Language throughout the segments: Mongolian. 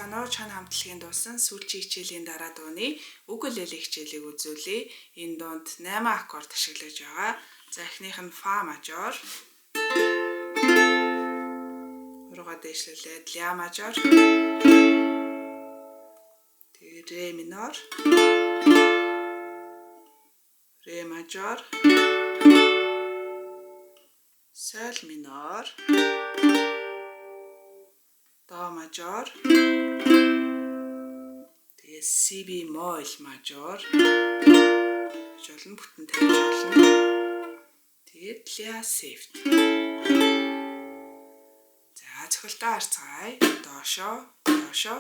Сайн байцгаана уу? Чон хамтлагийн дуусан сүүлчийн хичээлийн дараа дууны укулеле хичээлийг үзүүлье. Энэ дуунд 8 аккорд ашиглаж байгаа. За эхнийх нь фа мажор. Хуруугаа дээшлүүлээд ля мажор. Тэгээ ре минор. Ре мажор. Соль минор. До мажор. Тэгээ си бемоль мажор. Гэж болно, бүтэн тавьж болно. Тэгээд ля сефт. За цохилтоо харцгаая. Доошоо, доошоо,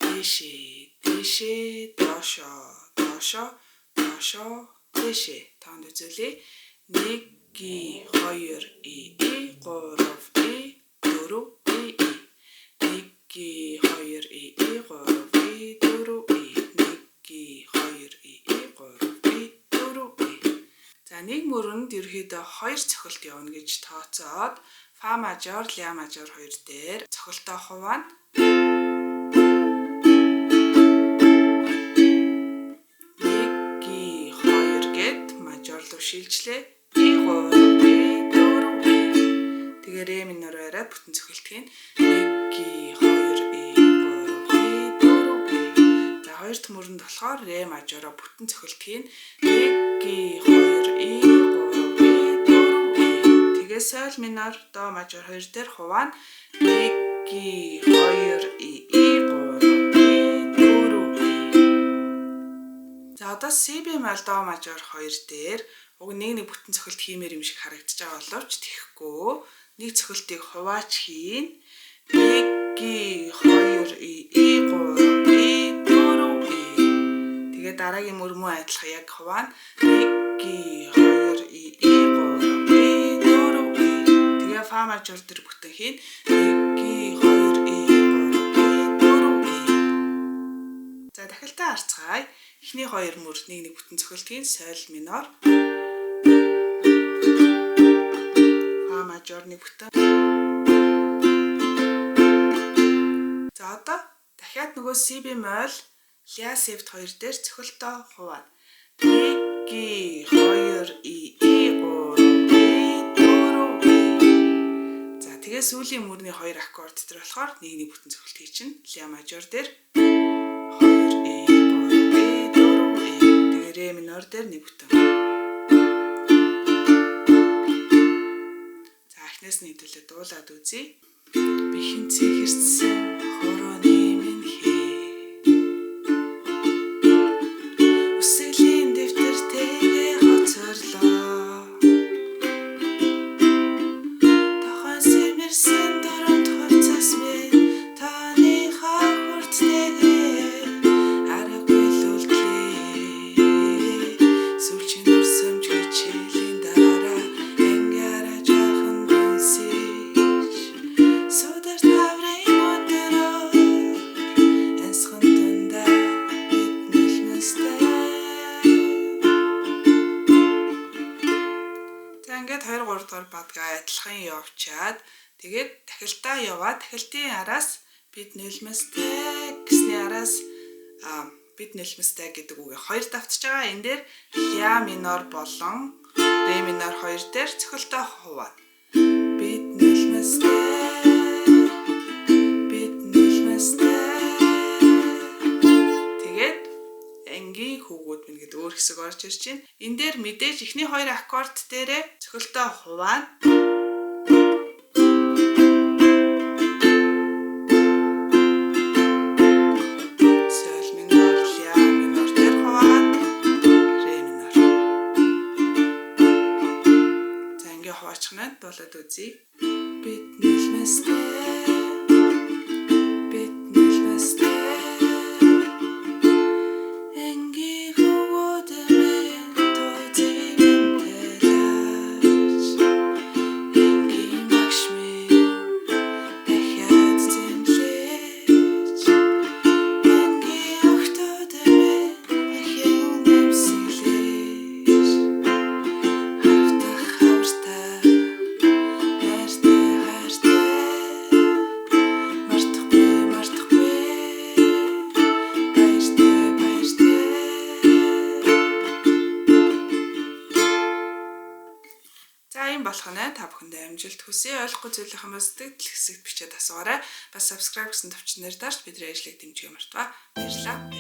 дээшээ, дээшээ, доошоо, доошоо, доошоо, дээшээ. Тоонд үзүүлье. 1 2 и 3 и 4 и 1 2 и 3 и 4 и 1 2 и 3 и 4 и. За нэг мөрөнд ерөөхдөө хоёр цохилт явна гэж тооцоод фа мажор, ля мажор хоёр дээр цохилтоо хуваана. 1 2 гэд мажор руу шилжлээ. И 3 и 4 и. Тэгээ ре минор бариад бүтэн цохилт хийн. 1 2 и 3 и 4 и. За хоёр дахь мөрөнд болохоор ре мажороо бүтэн цохилт хийн. 1 2 и 3 и 4 и. Тэгээ соль минор, до мажор хоёр дээр хуваана. 1 2 и 3 и 4 и. За одоо си бемоль до мажор хоёр дээр уг нэг бүтэн цохилт хиймээр юм шиг харагдаж байгаа боловч тэхгүй. Нэг цохилтыг хуваач хийн. 1 2 и 3 и 4 и. Тэгээ дараагийн мөр мөн адилхан яг хуваана. 1 2 и 3 и 4 и. Тэгээ фа мажор дээр бүтэн хийн. 1 2 и 3 и 4 и. За дахилтаа харцгаая. Эхний хоёр мөр нэг бүтэн цохилт хийн. Соль минор. Фа мажор нэг бүтэн. За одоо дахиад нөгөө си бемоль ля сефт хоёр дээр цохилтоо хуваана. 1 2 и 3 и 4 и. За тэгээ сүүлийн мөрний хоёр аккорд дээр болохоор нэг бүтэн цохилт хийчихнэ. Ля мажор дээр 2 и 3 и 4 и. Тэгээ ре минор дээр нэг бүтэн. За эхнээс нь хэдүүлээ дуулаад үзье. Би хинцээ хэрцсэн хорооны минь хээ. Үсгэлийн дэвтэр тэгээ хоцорлоо. Тохой сэмэрсэн дөрөнд хувцас минь тооныхоо хүрттэйгээ аргагүй л үлдлээ. Сүүлчийн дүрсэмж хичээлийн дараа ангиараа жаахан дүнсэж сударт хаврын өдрөөр ансхан дундаа бид нулимстай. За ингээд 2 3 дугаар бадгаа адилхан явчаад тэгээд дахилтаа яваад дахилтын араас бид нулимстай гэсний араас бид нулимстай гэдэг үгээ хоёр давтж байгаа. Энэ дээр ля минор болон ре минор хоёр дээр цохилтоо хуваана. Бид нулимстай, бид нулимстай. Тэгээд ангийн хүүгүүд минь гэдэг өөр хэсэг орж ирж байна. Энэ дээр мэдээж эхний хоёр аккорд дээрээ цохилтоо хуваана. Соль минор, ля минор дээр хуваагаад ре минор. За ингээ хуваачих нь дуулаад үзье. Бид нулимстай, бид нулимстай. Ангийн хүүгүүд минь тузын минь тайлаач. Ангийн багш минь дахиад зэмлээч. Ангийн охтууд минь дахин нэмсэглээч. Хавтах хавартай, хайртай хайртай. За, ийм болох нь та бүхэндээ амжилт хүсье. Ойлгохгүй зүйл юм бол сэтгэгдэл хэсэгт бичээд асуугаарай. Бас subscribe гэсэн товчон дээр дарж бидний ажлыг дэмжихээ мартваа. Баярлалаа.